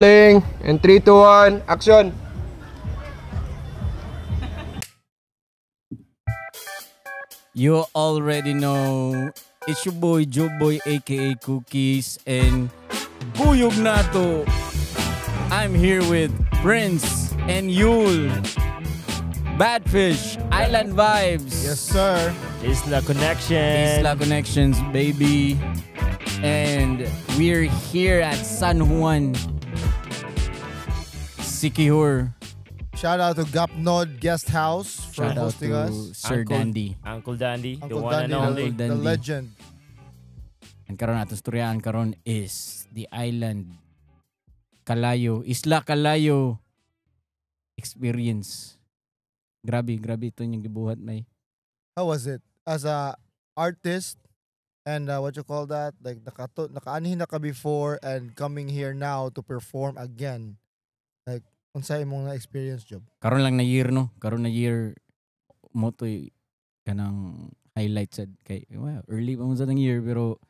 Rolling. And 3, 2, 1, action! You already know, it's your boy, Joe Boy, aka Cookies, and Kuyog Nato. I'm here with Prince and Yul. Badfish, Island Vibes. Yes, sir. Isla Connection. Isla Connections, baby. And we're here at San Juan, Siquijor. Shout out to Gapnod Guest House for Shout out hosting to us. Sir Dandy. Uncle Dandy, the Uncle one Dandy, and only. Uncle the Dandy. legend. Ang karon atong storyaan karon is the island Kalayo, Isla Kalayo experience. Grabe, grabe ito yung gibuhat may. How was it? As a artist and what you call that? Like nakaanhin na ka before and coming here now to perform again. Like unsa imong na experience, Job? Karon lang na year, no? Karon na year mo to'y kanang highlight sad kay, well, early pa mo sa ng year, pero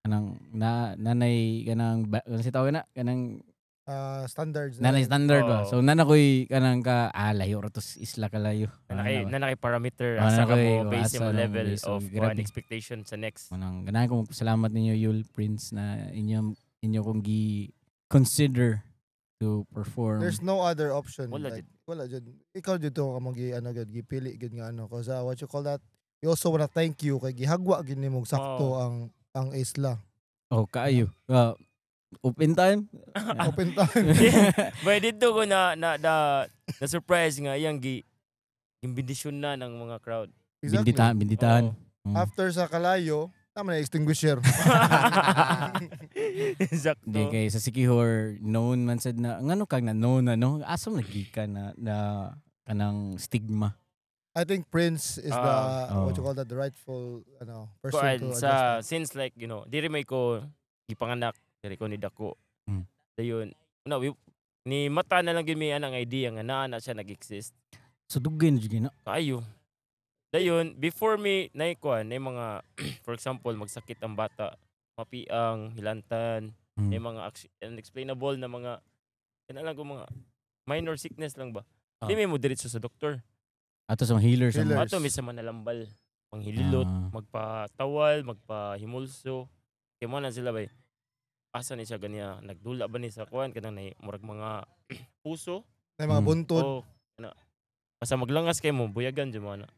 kanang na nanay kanang ba, ano si tawag na kanang Standards. Nanay standard ba. Oo. So nana ko'y kanang ka layo ra to sa Isla Kalayo. Nanakay, Ano ba? nanakay parameter Oh, asa ka nanakay, mo oh, base asa mo na mo level base. So, of grabe. kuan expectation sa next. Manang ganahan ko magpasalamat ninyo, Yul, Prince, na inyo inyo kong gi consider to perform. There's no other option. Wala. Like, wala jud. Ikaw dito ka magi ano gud, gipili gud nga ano, cause what you call that? We also wanna thank you kay gihagwa gid nimo sakto Oo. ang isla. Oh, kaayo. Open time. Open time. But dito ko na na na, na surprise nga iyang gi gimbindisyon na ng mga crowd. Exactly. Binditahan, binditahan. Oo. After sa Kalayo, tama na extinguisher. Sakto. Di kay sa Siquijor known man sad na ngano kag na known na, no, asa man naggikan na na kanang stigma? I think Prince is the what you Oh. call that, the rightful ano person Kuan to address sa that. since like diri may ko gipanganak, diri ko ni dako. Dayon no we, ni mata na lang gyud mi anang idea nga naa na siya nag-exist. So dugay na jud na. Kaayo. Dayon before me nay kuan nay mga, for example, magsakit ang bata, mapiang, hilantan, may mga unexplainable na mga kana lang ko mga minor sickness lang ba. Di may mo diretso sa doktor. Ato sa mga healers. Sa mga- Healers. Ato mi sa manalambal, manghililot, magpatawal, magpahimulso. Kay mo na sila bay. Asa ni siya ganiya? Nagdula ba ni sa kuan kanang nay murag mga puso? Na mga buntod. O kana. Basta maglangas kay mo, buyagan jud mo ana.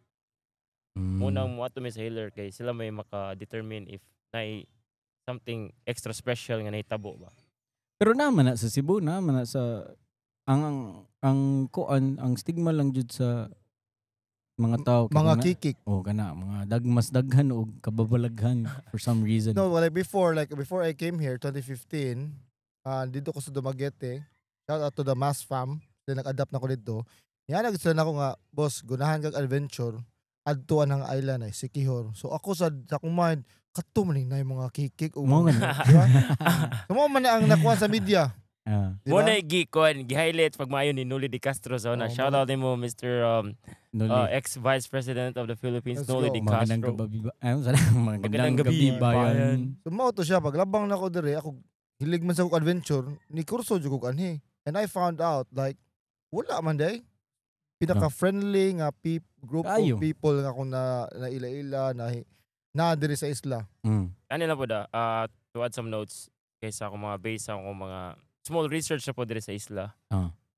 Munang mo ato mi sa healer kay sila may maka-determine if nay something extra special nga nahitabo ba. Pero naman na sa Cebu, naman na sa ang kuan, ang stigma lang jud sa mga tao kay Mga kana- kikik. Oh, kana mga mas daghan og kababalaghan for some reason. No, well, like before I came here 2015, dito ko sa Dumaguete. Shout out to the Mass Fam. Then nag-adapt na ko dito. Yan gusto na ako nga, boss, gunahan kag adventure. Adto ang island ay Siquijor. So ako sa akong mind, kadto man na yung mga kikik o Mo mga, nga. di ba? So mo man na ang nakuha sa media. Di Mo ba? na gi kuan gi-highlight pag maayo ni Noli de Castro sa una. Oh, Shout out nimo Mr. Noli. Ex-Vice President of the Philippines, Let's Noli go. de Magandang Castro. gabi ba? Ayun, sana magandang Magandang gabi, gabi, bayan. bayan. So mao to siya paglabang na ko dire, ako hilig man sa kog adventure, ni kurso jud kog anhi. And I found out like wala man day. Pinaka friendly nga group Kayo. of people nga akong na naila-ila na na diri sa isla. Ano lang po da, to add some notes kaysa akong mga base sa akong mga small research na po diri sa isla.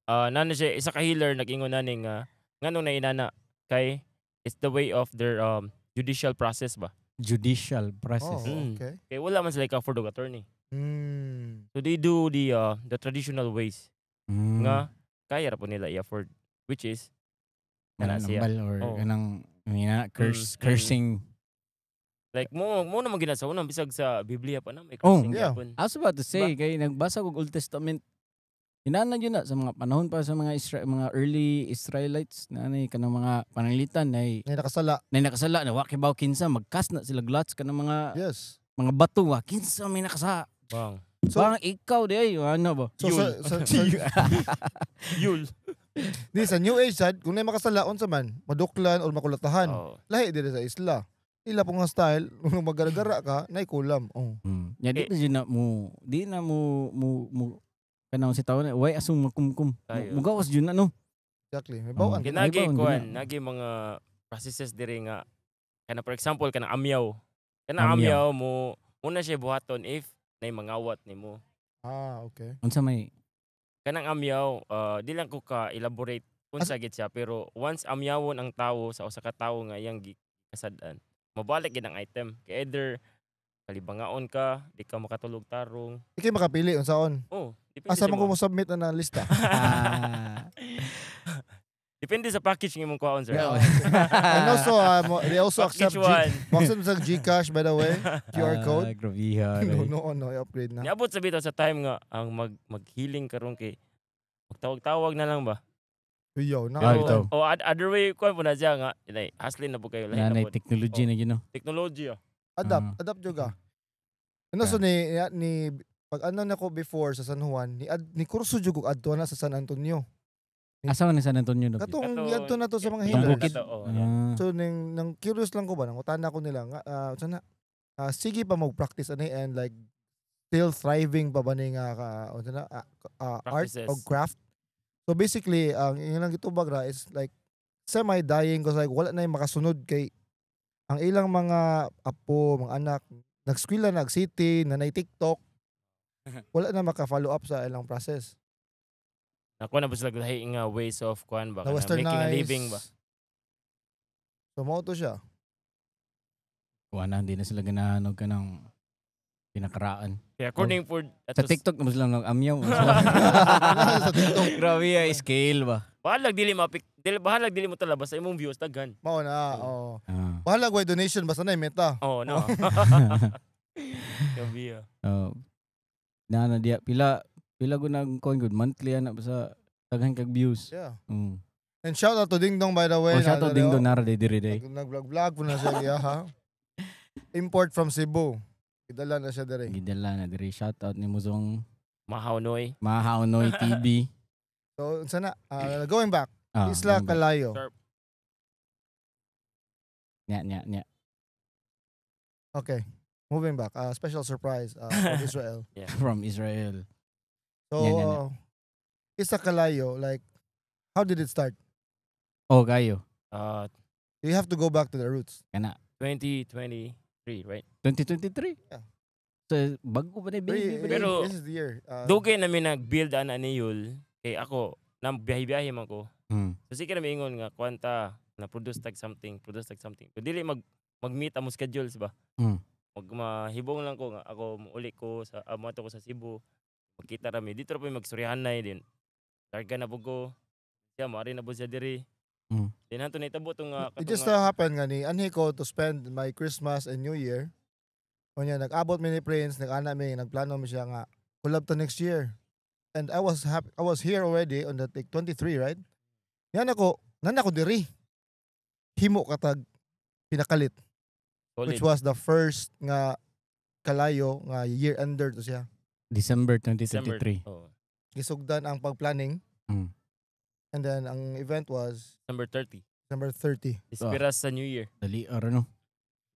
Nano siya, isa ka healer nag-ingon na ning nganong nainana kay it's the way of their judicial process ba. Judicial process. Oh, okay. Kay wala man sila ka-afford og attorney. So they do the traditional ways nga kaya ra po nila i-afford, which is kana siya. Mananambal or Oh. kanang nga curse, cursing. Like mo naman gina sa unang bisag sa Biblia pa na may Oh, cursing gyapon. I was about to say kay nagbasa kog Old Testament. Inana yun na sa mga panahon pa sa mga mga early Israelites na anay kanang mga pananglitan nay Ngay nakasala. nay nakasala na wa kibaw kinsa magkas na sila glots kanang mga mga bato wa kinsa may nakasa. Bang. So Parang ikaw di ay ano ba? so sa Yul. di sa New Age sad kung nay makasala unsa man, maduklan or makulatahan. Oh. Lahi diri sa isla. Ila po nga style, kung magaragara ka, nay kulam. Oh. Ya di na jud na mo di na mo mo mo Kanang si tao na way asong makumkum. Kayo. Mugawas jud na, no. Exactly. May bawaan. Oh. Kay nagi Ay, baon, kuan, gina. nagi mga processes diri nga kana, for example, kanang amyaw. Kanang Amyaw. amyaw mo muna siya buhaton if nay mangawat nimo. Ah, okay. Unsa may Kanang amyaw, di lang ko ka elaborate unsa gid siya, pero once amyawon ang tawo sa usa ka tawo nga iyang gikasad-an, mabalik gid ang item. Kay either kalibangaon ka, di ka makatulog tarong. Di kayo makapili unsaon. Oh, depende Asa sa man ko mo. mo submit na na lista? Ah. Depende sa package nga imong kuhaon, sir. Yeah. And also, they also Package accept G one. mo accept sa GCash, by the way. QR code. Ah, grabiha. No, i-upgrade na. Niabot sa bitaw sa time nga ang mag-healing karon kay magtawag-tawag na lang ba. Yo, na. Ah, Pero, bitaw. oh, other way kuan po na siya nga inay hustling na po kayo lahi na Nanay po. technology Oh. na gino. Technology ah. Adapt, Ah. adapt juga. Ano so ni pag ano na ko before sa San Juan, ni kurso jud ko adto na sa San Antonio. Asa man ni San Antonio no? Katong Kato- giadto na to sa mga Itong healers. bukid. Kato, oh, yeah. Ah. So ning nang curious lang ko ba, nangutana ko nila nga sana sige pa mag-practice ani and like still thriving pa ba ni nga ka unsa na art Practices. o craft. So basically ang ilang gitubag ra is like semi-dying cause like wala na yung makasunod kay ang ilang mga apo, mga anak nagskwela nag city, nanay TikTok, wala na maka-follow up sa ilang process. Nakuha na ba sila lahi nga ways of kuan ba Na kana making a westernize. living ba. So mao to siya. Wala, hindi na sila ganahan og kanang pinakaraan. Kaya according for Sa TikTok na ba sila nag-amyaw? Sa TikTok. Grabe ay scale ba? Bahalag dili mapik dili bahalag dili mo tala basta imong views daghan. Mao na, oo. Ah. Bahala way donation basta na meta. Oh no. Grabe ah. Oh. Na na diya pila pila ko nag coin good monthly ana sa daghan kag views. Yeah. Mm. And shout out to Ding Dong, by the way. Oh, shout out Ding Dong, nara day diri day. Nag-vlog-vlog po na siya iya, ha. Import from Cebu. Gidala na siya diri. Gidala na diri, shout out ni Muzong Mahaw Noy. Mahaunoy TV. So sana going back, Ah, Isla going back. Kalayo. Sharp. Nya nya nya. Okay. Moving back. Special surprise from Israel. From Israel. So Yeah, yeah, yeah. Isla Kalayo, like how did it start? Oh, kayo. You have to go back to the roots. Kana 2023, right? 2023. Yeah. So bago pa ni baby pa ni. Pero- This is the year. Dugay namin nag-build ana ni Yul kay ako nang biyahe-biyahe man ko. So sige na miingon nga kwanta na produce tag something, produce tag something. Pero dili mag-meet ang schedules ba. Mag mahibong lang ko nga ako muuli ko sa moadto ko sa Cebu. Magkita ra mi dito ra po magsuryahanay din. Targa na bugo. Siya maari na po siya diri. Din hanto na itabo tong It just so happened nga ni anhi ko to spend my Christmas and New Year. Unya nag-abot mi ni Prince, nag-ana mi, nagplano mi siya nga collab to next year. And I was happy, I was here already on the like 23, right? Yan ako, nan ako diri. Himo katag pinakalit, solid. which was the first nga kalayo nga year ender to siya. December December. 2023. Oh, Gisugdan ang pagplanning. And then ang event was December 30. December 30. Ispiras sa New Year. Dali or ano?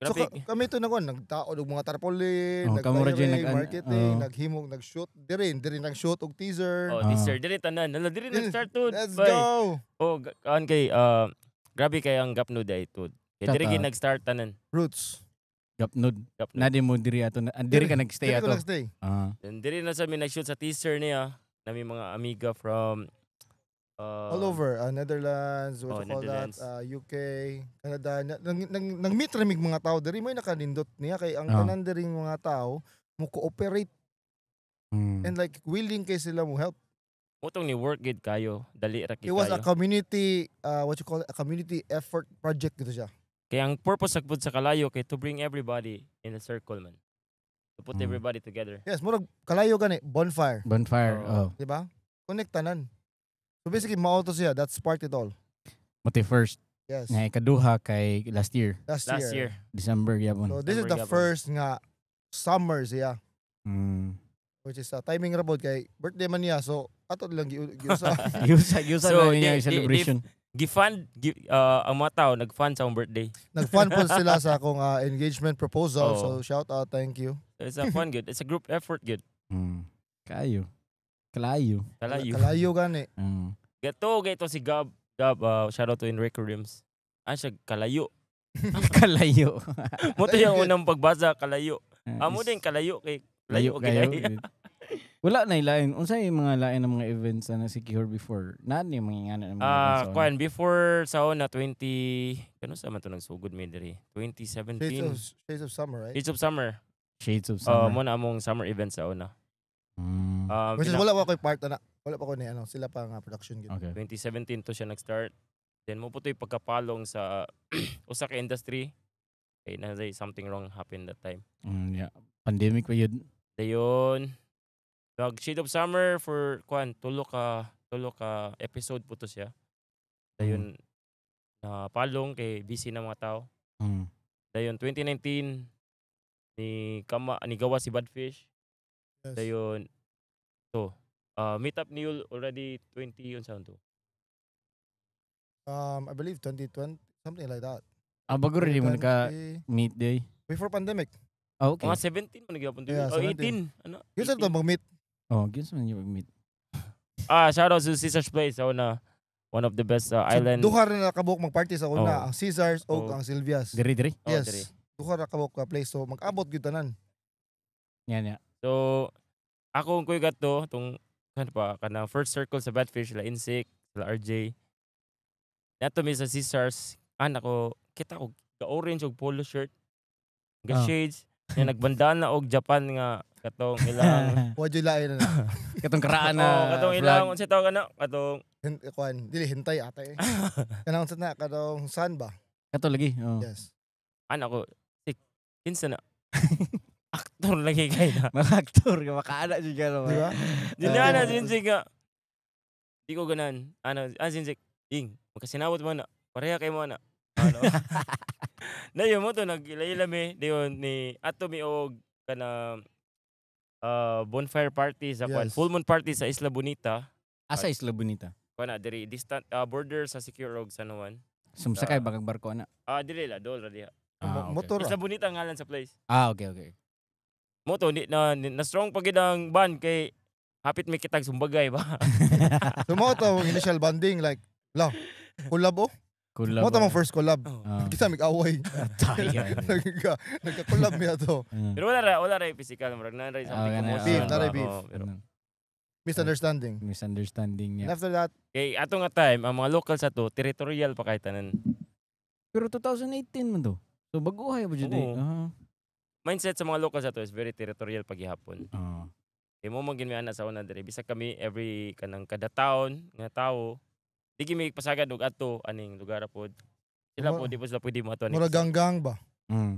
So Grabe. kami to nag nagtaod og mga tarpaulin, Oh, kamo ra dyan nag marketing, oh. naghimog, nag-shoot diri nag-shoot og teaser. Oh, Ah. this year diri tanan. Hala diri nag-start to. Let's Bye. go. Oh, kaan kay grabe kay ang gapno day to. Kay Shout diri gid out. nag-start tanan. Roots. Gapnod. Gapno. Na di mo diri ato. Na, ah, diri ka nagstay Diri ko ato. nagstay. Ah. Then diri na sa mi nag-shoot sa teaser niya. Nami mga amiga from All over Netherlands, what oh, you call that, Netherlands. UK, Canada. Nang-meet ra mig mga tao diri, may nakanindot niya kay ang Ah. tanan diri mga tao mo cooperate and like willing kay sila mo help. Mutong ni work gid kayo, dali ra kay It was a kayo. community what you call it, a community effort project dito siya. Kaya ang purpose sa pud sa kalayo kay to bring everybody in a circle man. To put everybody together. Yes, murag kalayo gani bonfire. Bonfire. Oo. Oh. Di ba? Connect tanan. So basically, mao to siya. That sparked it all. Mati first. Yes. Nga ikaduha kay last year. Last, Last year. December gyapon. So this is December the gyapon. first nga summer siya. Which is timing ra pod kay birthday man niya. So ato lang giusa. Giusa giusa So, na niya yung celebration. Gi-fund ang mga tao nag-fund sa akong birthday. Nag-fund po sila sa akong engagement proposal. Oo. So shout out, thank you. It's a fun good. It's a group effort good. Kayo. Kalayo. Kalayo. Kalayo gani. Gato gato si Gab. Gab, shout out to Enrico Rims. Ah, siya kalayo. Kalayo. Mo to yung unang pagbasa, kalayo. Amo din kalayo kay Layo layo kayo. kay. Wala na ilain. Unsa yung mga lain ng mga events na secure before? Naan yung mga ingana ng mga events Ah, sa una? kuan before sa una 20 kano sa man to nagsugod mi diri? 2017. Shades of Summer, right? Shades of Summer. Shades of Summer. Mo na among summer event sa una. Which is wala pa ko'y part ana. Wala pa ko ni ano, sila pa nga production gid. Okay. 2017 to siya nag-start. Then mo po to'y pagkapalong sa usa ka industry. Kay na something wrong happened that time. Yeah. Pandemic pa yun. Dayon nag Shade of Summer for kuan tulo ka episode po to siya. Dayon na palong kay busy na mga tao. Dayon 2019 ni kama ni gawa si Badfish. Yes. Dayon to meet up ni Yul already 20 yun to. I believe 2020, something like that. Ah, bago rin mo naka 2020 meet day. Before pandemic. Ah, okay. Mga 17 mo nagyapon to. Yeah, Oh, 17. 18. Ano? Yun sa 18. to mag-meet. Oh, gives man yung meet. Ah, shout out to Caesar's Place. Ako na one of the best So, island. duha ra na kabuok mag-party sa una, Oh. ang Caesars o Oh. ang Silvias. Diri diri. Oh, Yes. diri. Duha ra kabuok ka place, so mag-abot gyud tanan. Yan ya. So ako ang kuy gato tong kan pa kana first circle sa Badfish sila Insik, sila RJ. Nato mi sa Caesars, nako kita ko ga orange og polo shirt, ga shades, nga nagbandana og Japan nga katong ilang Wa jud lain na. Katong karaan na. Oh, katong flag. ilang unsa tawag ana katong Kuan, dili hintay ata eh. Kanang sa na katong sun ba? Kato lagi. Oh. Yes. Ana ko sik kinsa na aktor lagi kay na. Mga aktor ka makaana jud ka Di ba? Di na na sinsik nga. Di ko ganan. Ano, ang sinsik, ing, magkasinawat mo na. Pareha kay mo na. Ano? Dayon mo to nag-ila mi, dayon ni ato mi og kana bonfire party sa kwan, Yes. full moon party sa Isla Bonita. Asa Isla Bonita? Kuan na diri distant border sa Secure og San Juan. Sumsakay bagag barko ana. Ah, dili la dol ra diha. Ah, okay. Motor. Isla Bonita ang ngalan sa place. Ah, okay. Mo to di na, na strong pa gid ang band kay hapit mi kitag sumbagay ba. So mo to ang initial bonding, like la collab oh. Collab. Mo to ang first collab. Ah. Kita mig-away. Tayo. Nagka-collab mi ato. Pero wala ra yung physical, murag na ra something Ah, commotion. Beef, ba? nara beef. Oo, pero Misunderstanding. Misunderstanding And niya. after that, kay ato nga time ang mga local sa to territorial pa kay tanan. Pero 2018 man to. So baguhay ba jud eh. Oo. Mindset sa mga local sa to is very territorial paghihapon. Kay mo man gid mi ana sa una diri bisag kami every kanang kada taon nga tawo di gyud mi pasagad og adto aning lugar pod. Sila po di po sila pwede mo ato mura gang-gang ba?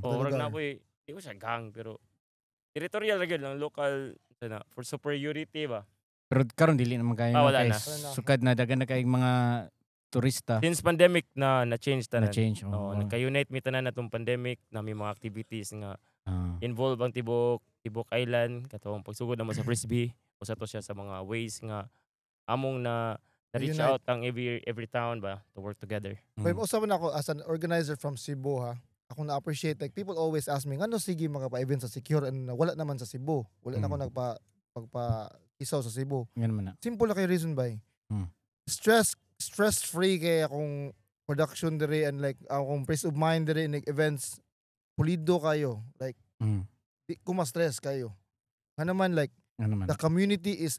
Oh, murag lugar. na po eh. Di ko siya gang pero territorial ra gyud lang local na for superiority ba. Pero karon dili naman kayo Ah, wala kay na. Wala na. Sukad na dagan na kay mga turista Since pandemic na na change na tanan. change. Oh, nagka-unite mi tanan natong pandemic na may mga activities nga involve ang Tibok Island katong pagsugod namo sa Frisbee usa to siya sa mga ways nga among na na reach Unite. out ang every town ba to work together. But usa man ako as an organizer from Cebu ha. Ako na-appreciate, like people always ask me ngano sige mga pa-event sa Secure and wala naman sa Cebu. Wala na ako nagpa pagpa isaw sa Cebu. Ganun man na. Simple na kay reason ba. Stress free kay akong production diri and like akong peace of mind diri in like, events pulido kayo. Like di ko ma-stress kayo. Nga naman like Ano man. the community is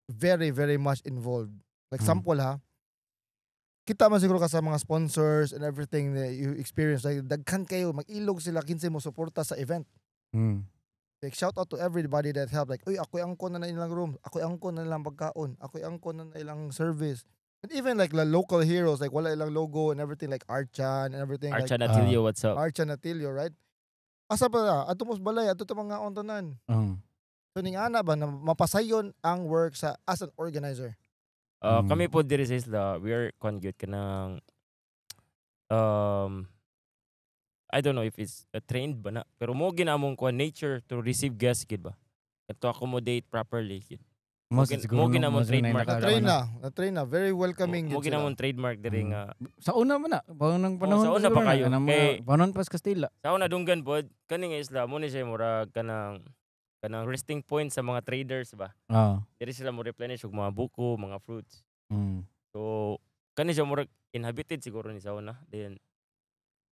very very much involved. Like sample ha. Kita man siguro ka sa mga sponsors and everything that you experience, like daghan kayo mag-ilog sila kinsay mo suporta sa event. Like shout out to everybody that helped. Like, uy, ako'y angkon na na ilang room, ako'y angkon na ilang pagkaon, ako'y angkon na na ilang service. And even like the local heroes, like wala ilang logo and everything, like Archan and everything. Archa like, Natilio, what's up? Archan Natilio, right? Asa pa na? Ato mos balay, ato ta mga ontanan. So ning ana ba na mapasayon ang work sa as an organizer? Kami po diri sa isla, we are conduit kanang I don't know if it's a trained ba na, pero mo ginamong kuan nature to receive guests gid ba. And to accommodate properly gid. Mo Mo ginamong trademark. Na-train na, na-train na. Very welcoming Mo gid sila. ginamong trademark diri nga Sa una man na, panahon panahon sa una siguro pa na, kayo. kanang mga Kay panahon pa sa Kastila. sa una dunggan pod kani nga isla mo ni siya murag kanang kanang resting point sa mga traders ba. Diri sila mo replenish og mga buko, mga fruits. So kani siya murag inhabited siguro ni sa una. Then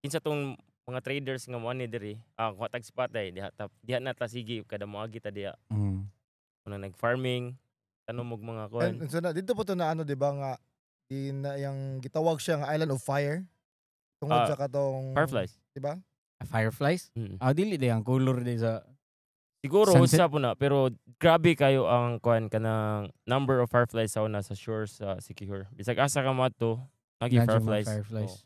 kinsa tong mga traders nga mo ani diri, kuha tag spot ay diha ta, diha na ta sige kada moagi ta diha. Una nag-farming, tanom og mga kuan. And so na, dito po to na ano, di ba nga, di na yung gitawag siya nga Island of Fire. Tungod sa katong Fireflies. Di ba? Fireflies? Mm. Ah, dili day ang color day sa Siguro sunset? usa po na, pero grabe kayo ang kuan kanang number of fireflies sa una sa shores sa Siquijor. Bisag asa ka moadto, nagi Nandiyan mga fireflies. Fireflies. Oo.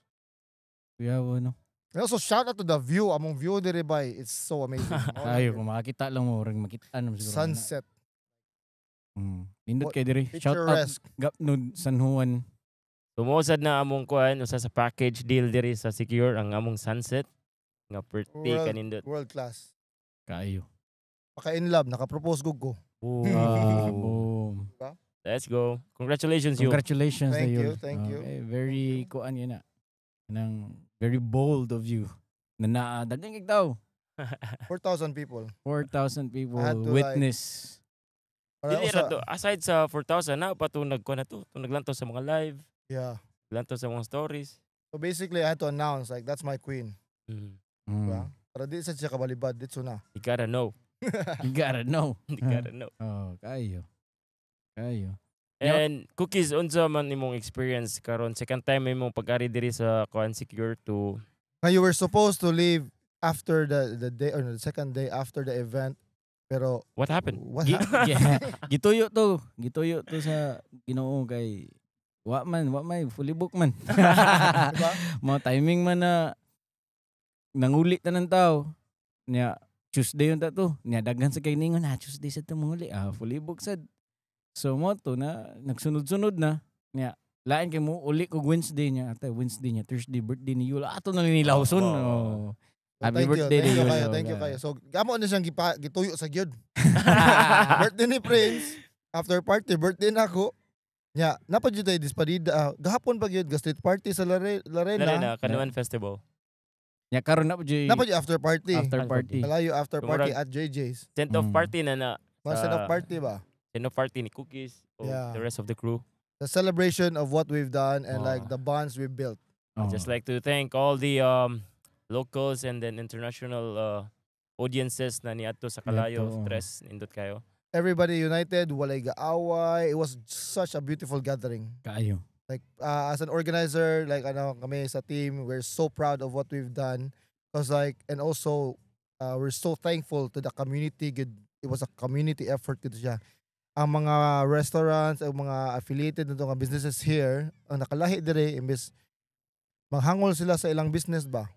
Kuya, ano? And also shout out to the view. Among view diri bay. It's so amazing. Ayo, kung makakita lang mo, ring makita naman siguro. Sunset. Nindot kay diri. Shout out Picturesque. Gapnud San Juan. Tumuosad na among kuan usa sa package deal diri sa Siquijor ang among sunset nga pretty kanindot. World class. Kaayo. Maka in love, naka-propose gug ko. Ah, boom. Let's go. Congratulations, you. Congratulations Thank na you, thank you. Okay, very kuan yun na. Kanang very bold of you. Na naa daghan kay tao. 4,000 people. 4,000 people I had to, like, witness. Para Dili ra usa- to. Aside sa 4,000 na pa to nagkuan na to, to naglantaw sa mga live, Yeah. naglantaw sa mga stories. So basically, I had to announce like that's my queen. Diba? Para di sa siya kabalibad dito na. You gotta know. You gotta know. You gotta know. Oh, kayo. Kayo. Yep. And Cookies, unsa man imong experience karon second time imong pag-ari diri sa kuan Siquijor to? Now you were supposed to leave after the day or the second day after the event, pero What happened? What happened? Gituyo to. Gituyo to sa Ginoo kay wa man fully book man. Diba? Mga timing man na nanguli ta ng tao. Nya Tuesday yun ta to. Nya daghan sa kay ningon, Tuesday sa to manguli. Ah, fully book sad. So mo to na nagsunod-sunod na. Nya lain kay mo uli kog Wednesday niya, ate Wednesday niya, Thursday birthday ni Yula. Ato na nilawson. Oo. Oh. So, Happy thank you, birthday thank you to kayo, you. thank you kayo. So gamo na siyang gituyo sa gyud. Birthday ni Prince, after party birthday na ako. Nya, napa jud tay disparida. Gahapon pa gyud ga street party sa Larena. Larena, Kanuan Festival. Nya karon na po jud Napa jud after party. after party. Kalayo after party Tumurag- at JJ's. Send off party na na. Mga send off party ba? Send off party ni Cookies o the rest of the crew. The celebration of what we've done and like Ah. the bonds we've built. Oh. I'd just like to thank all the locals and then international audiences na niadto sa Kalayo, Niadto, oh. Stress, nindot kayo. Everybody united, walay gaaway. It was such a beautiful gathering. Kaayo. Like as an organizer, like ano kami sa team, we're so proud of what we've done. Cause like and also we're so thankful to the community. Good, it was a community effort gud siya. Ang mga restaurants, ang mga affiliated na nga businesses here, ang nakalahi dire imbes manghangol sila sa ilang business ba.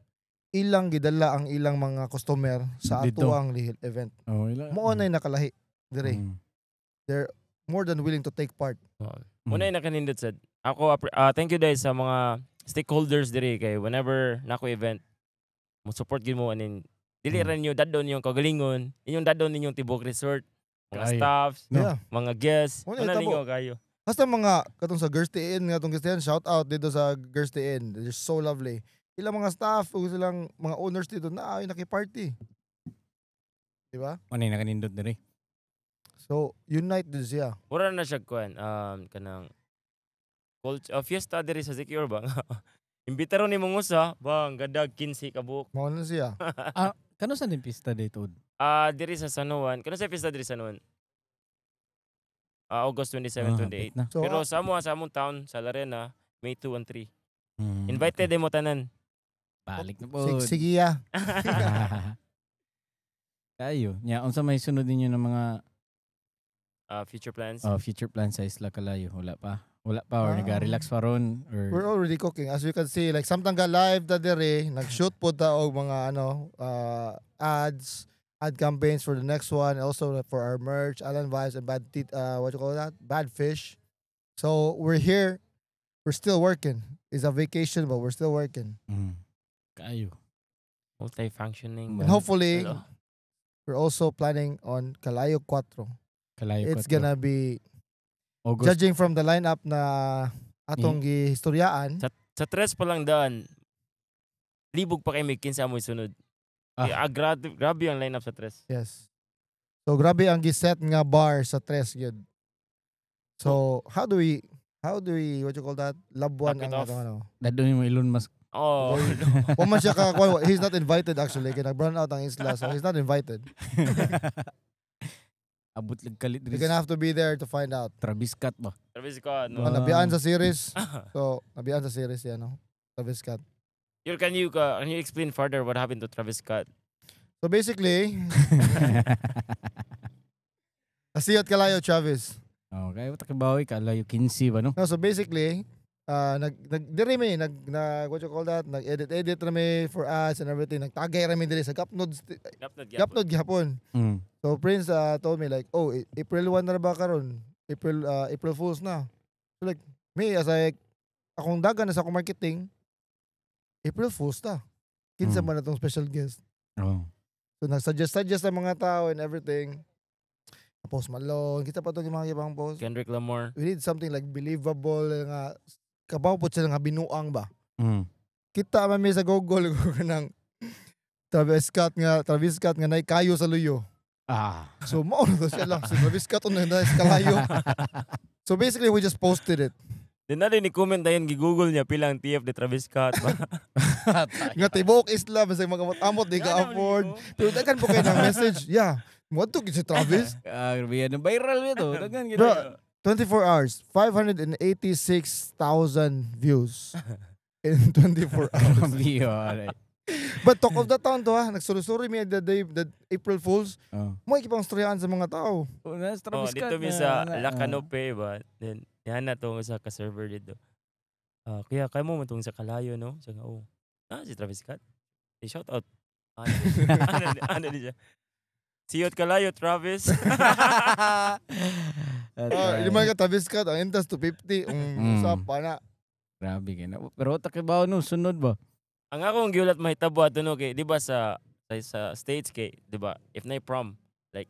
Ilang gidala ang ilang mga customer sa Dito. atuang event. Oh, ila. Mao na nakalahi dire. They're more than willing to take part. Oo. Muna yung nakanindot sad. Ako, thank you guys sa mga stakeholders diri kay whenever nako event, mo support gid mo anin dili ra ninyo dadon yung kagalingon, inyong dadon ninyong tibok resort, mga Kaayo. staffs, No. Yeah. mga guests, Muna muna itabo. ninyo kayo. Basta mga katong sa Gersty Inn nga tong Gersty Inn, shout out dito sa Gersty Inn. They're so lovely. Ilang mga staff ug silang mga owners dito na ay naki-party. Di ba? Ano yung nakanindot diri? So, unite din siya. Mura na siya kuan kanang culture, fiesta diri sa Siquijor ba. Imbitaro ni mong usa, bang gadag 15 ka buok. Mao na siya. Kano sa din pista dito? Ah, diri sa San Juan. Kano sa fiesta diri sa San Juan? August 27, 28. Na. So, Pero sa amo sa among town sa Larena, May 2 and 3. Invited Invited mo tanan. Balik na po. sige ya. Kayo. Nya unsa may sunod ninyo ng mga Future plans. future plans sa Isla Kalayo? Wala pa. Wala pa or Ah. nag-relax pa ron or We're already cooking. As you can see, like samtang ga live ta diri, nag-shoot po ta og mga ano ads, ad campaigns for the next one, and also for our merch, Alan Vibes and Bad Teeth, what you call that? Bad Fish. So we're here. We're still working. It's a vacation, but we're still working. Kayo. Multi-functioning. And hopefully, Hello. we're also planning on Kalayo 4. Kalayo It's Kwatro. gonna be, August. judging from the lineup na atong gihistoryaan, Sa tres pa lang daan, libog pa kay may 15 amoy sunod. Ah. Ah, grabe, grabe ang lineup sa tres. Yes. So grabe ang giset nga bar sa tres gyud. So how do we, what you call that? Labuan Knock it ang off. Atong ano. Dadto mo Elon Musk. Oh, Wa man siya ka, he's not invited actually kay nag-brown out ang isla, so he's not invited. Abot lang kalit You're gonna have to be there to find out. Travis Scott ba? Travis Scott, no. Oh, nabiyaan sa series. So, nabiyaan sa series yan, no? Travis Scott. Yul, can you explain further what happened to Travis Scott? So basically, Asiyot kalayo, Travis. Okay, what kabawi kalayo 15 ba, no? No, so basically, nag diri mi nag nag what you call that, nag edit edit rami for ads and everything. Nagtagay rami diri sa Gapnod. Gapnod gyapon. Gapnod gihapon. So Prince told me like, "Oh, April 1 na ba karon? April Fools na." So like me as I akong dagan na sa akong marketing, April Fools ta. Kinsa man atong special guest? Oh. So nag-suggest suggest sa mga tao and everything. Post Malone, kita pa itong mga ibang post. Kendrick Lamar. We need something like believable nga kabaw po sila nga binuang ba. Kita man mi sa Google ng Travis Scott nga nay kayo sa luyo. So mao na to siya lang. Si Travis Scott on na sa kalayo. So basically we just posted it. Then na ni comment dayon, gi-google niya pila ang TF ni Travis Scott ba. Nga tibuok isla bisag magamot-amot di ka afford. Pero daghan po kayo ng message. Yeah. Mo si Travis. Ah, grabe yan. Viral ito. Daghan gid. Bro, 24 hours, 586,000 views in 24 hours. Grabe yun. Alright. But talk of the town to ha, nagsursuri mi the day, the April Fools, Oh. mo ikipang storyaan sa mga tao. Oh, na Oh, Travis Scott. dito mi sa La oh. Canope ba. Then yan na tong sa ka-server dito. Ah, kaya kaya mo man tong sa kalayo, no? Sa nga, oh. Ah, si Travis Scott. Eh, shout out. Ano siya? Siyot kalayo, Travis. That's Ah, right. di man ka Travis Scott, ang entrance to 50, sa pa na. Grabe kay na. Pero takibaw no, sunod ba? Ang akong giulat mahitabo ato no kay di ba sa States kay di ba if na prom like,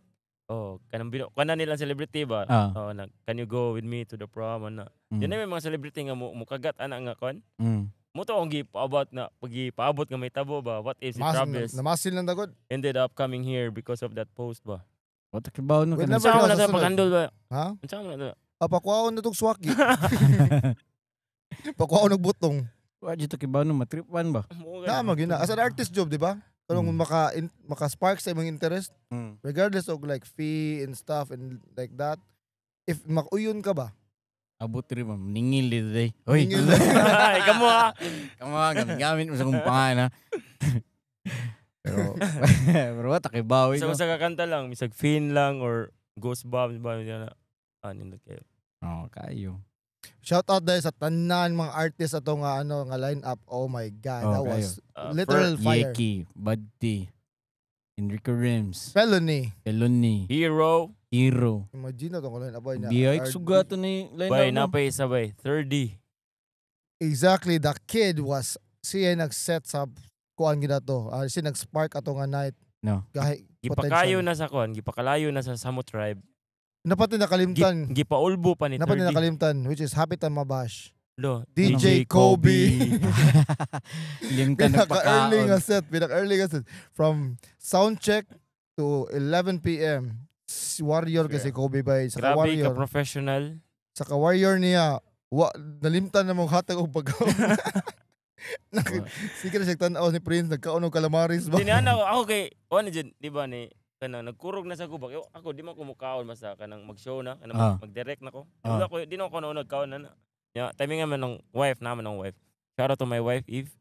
oh, kanang bino kana nilang celebrity ba, oh, na, "Can you go with me to the prom?" Ana. Yun na may mga celebrity nga mo mukagat ana nga kon mo to ang gipaabot na pagipaabot nga mahitabo ba, what if si Mas, Travis namasil lang dagod. Ended up coming here because of that post ba? Wa takibaw no We kanang never Unsa know man na sa sa sunod. pag-handle ba? Ha? Unsa man na? Ah, pakuhaon na tong swaki. Pakuhaon og butong. Wa jud takibaw no matripan ba? Na man gyud na. As an artist job, di ba? Pero kung maka spark sa imong interest, regardless of like fee and stuff and like that, if makuyon ka ba? Abot rin ba? Ningil dito day. Hoy. Ningil. Ay, kamo ha. Kamo gamit mo sa kong pangan ha. Pero wa takibaw Sa no. usa ka kanta lang, misag Finn lang or Ghost Bombs ba na. Ah, nindot kayo. Oh, kayo. Shout out dahil sa tanan mga artist ato nga ano nga line up. Oh my God, Oh, that kayo. was literal fire. Yeki, Buddy, Enrico Rims, Felony. Eloni, Hero. Hero. Imagine na tong line up niya. Biyay RD. sugato ni line Bay, up no? napay isa bay. 30. Exactly, the kid was siya nag-set sa kuan gina to. Ah, siya nag-spark ato nga night. No. Gahi Gipakayo potential. na sa kuan, gipakalayo na sa Samo Tribe. Napati nakalimtan. Gipaulbo pa ni Napati 30. nakalimtan, which is happy time mabash. Lo, DJ Kobe. Limtan Pinaka-early nagpakaon. nga set, pinaka-early nga set. From sound check to 11 p.m. Si Warrior kasi Kobe bay sa Grabe ka Warrior. professional. Sa ka-warrior niya, wa nalimtan na mong hatag og pagkaon. Sige na siya tan-aw ni Prince nagkaon og calamaris ba. Dinana ako, ako kay ano dyan, di ba ni kanang nagkurog na sa gubak. Yo, ako di man ko mukaon basta kanang mag-show na, kanang mag-direct na ko. Wala ko, di na ako nauna nagkaon na na. Ya, timing naman ng wife naman ng wife. Shout out to my wife Eve.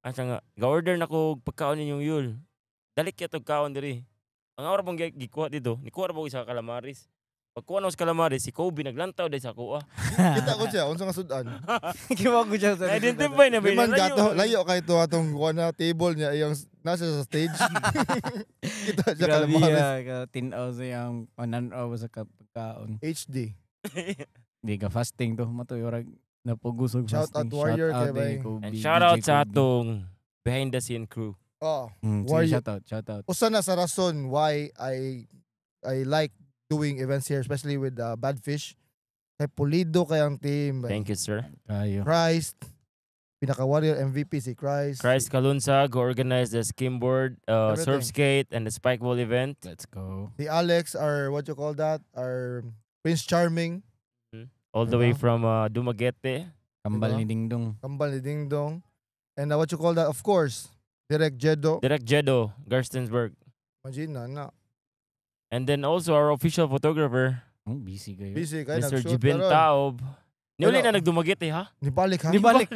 Asa nga, ga-order na ko og pagkaon ninyong yul. Dalik kaya tog kaon diri. Ang awra pong gikuha dito, nikuha ra po isa ka calamaris. Pagkuha na ko sa calamaris, si Kobe naglantaw dahil sa kuha. Kita ko siya unsa nga sudan. Kiwa ko siya sa Na-identify na ba? Di man gato layo kay to atong kuha na table niya iyang nasa sa stage. Kita siya Grabe calamaris. ka tinaw sa iyang pananaw sa pagkaon. HD. Di ka fasting to matoy orag napugusog Shout fasting. out Warrior Shout out kay bay. eh, Kobe, And shout out DJ sa Kobe. atong behind the scene crew. Oh, Sige, Warrior. shout out, shout out. Usa na sa rason why I like doing events here, especially with Bad Fish. Kay pulido kay ang team. Thank you, sir. Kayo. Christ. Pinaka warrior MVP si Christ. Christ Kalunsag, who organized the skimboard, surf Everything. Skate, and the spike ball event. Let's go. Si Alex, our what you call that? Our Prince Charming. All the way Diba? From Dumaguete. Kambal Diba? Ni Dingdong. Kambal ni Dingdong. And what you call that? Of course, Direk Jedo. Direk Jedo, Garstensberg. Imagine na, na. And then also our official photographer, Oh, busy kayo. Busy kayo Mr. nag-shoot Jibin karon. Taob. Niuli Pero- na nagdumaguete, ha? Nibalik ha? Nibalik.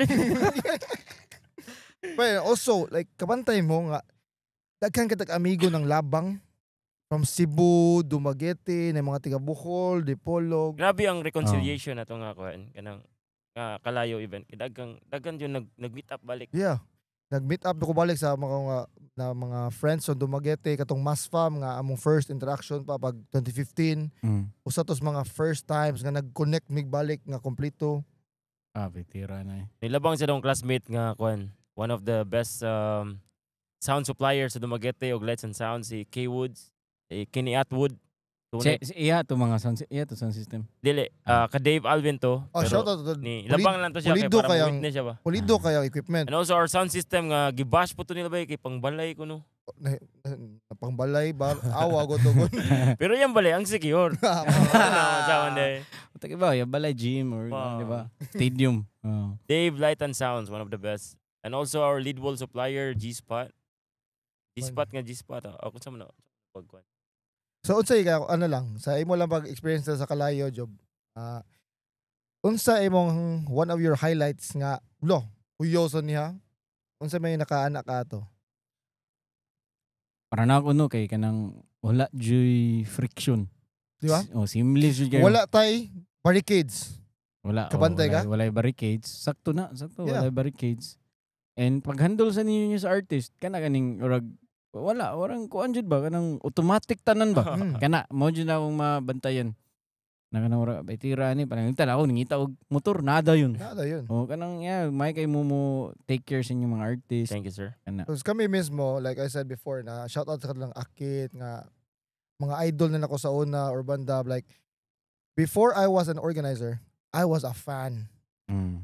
But also, like, kabantay mo nga, daghan ka amigo ng labang from Cebu, Dumaguete, na mga taga Bohol, Dipolog. Grabe ang reconciliation na to nga kuan kanang nga Kalayo event. Daghang daghan jud nag meet up balik. Yeah. Nag-meet up ko balik sa mga nga, na mga friends sa Dumaguete katong Mass Fam nga among first interaction pa pag 2015. Usa tos mga first times nga nag-connect mig balik nga kompleto. Ah, bitira na eh. Nilabang sa dong classmate nga kuan, one of the best sound suppliers sa Dumaguete og lights and sound, si K Woods, si Kenny Atwood. Si, Tunay. si, iya to mga sound, iya to sound system. Dili, ah, ka Dave Alvin to. Oh, pero shout out to ni labang lang to siya kay pulido para kayang- witness siya ba. Pulido kaya equipment. And also our sound system nga gibash po to nila ba kay pangbalay kuno. Na, na, pangbalay bar awa go to. Pero yan balay ang secure. Ano sa man day. Utag iba, ya balay gym or Wow. di ba? Stadium. Oh. Dave Light and Sounds, one of the best. And also our lead wall supplier, G-Spot. G-Spot nga G-Spot. Ah. Ako sa man na. Pagkuan. So unsay ka ano lang sa imo lang pag-experience sa Kalayo job. Ah, unsa imong one of your highlights nga lo kuyoso niya? Unsa may nakaana ka ato? Para na ako no kay kanang wala joy friction. Di ba? Oh, seamless jud kayo. Wala tay barricades. Wala. Oh, Kabantay wala, ka? Walay barricades. Sakto na, sakto. Yeah. Walay barricades. And pag handle sa ninyo sa artist, kana kaning urag wala, warang kuan jud ba kanang automatic tanan ba? Kana mo jud na akong mabantayan. Na kanang ura bay tira ni parang tan ako nangita og motor nada yun. Nada yun. Oh, kanang yeah, may kay mo mo take care sa inyong mga artist. Thank you, sir. Kana. Tapos kami mismo, like I said before, na shout out sa kanilang akit nga mga idol na nako sa una or banda, like before I was an organizer, I was a fan.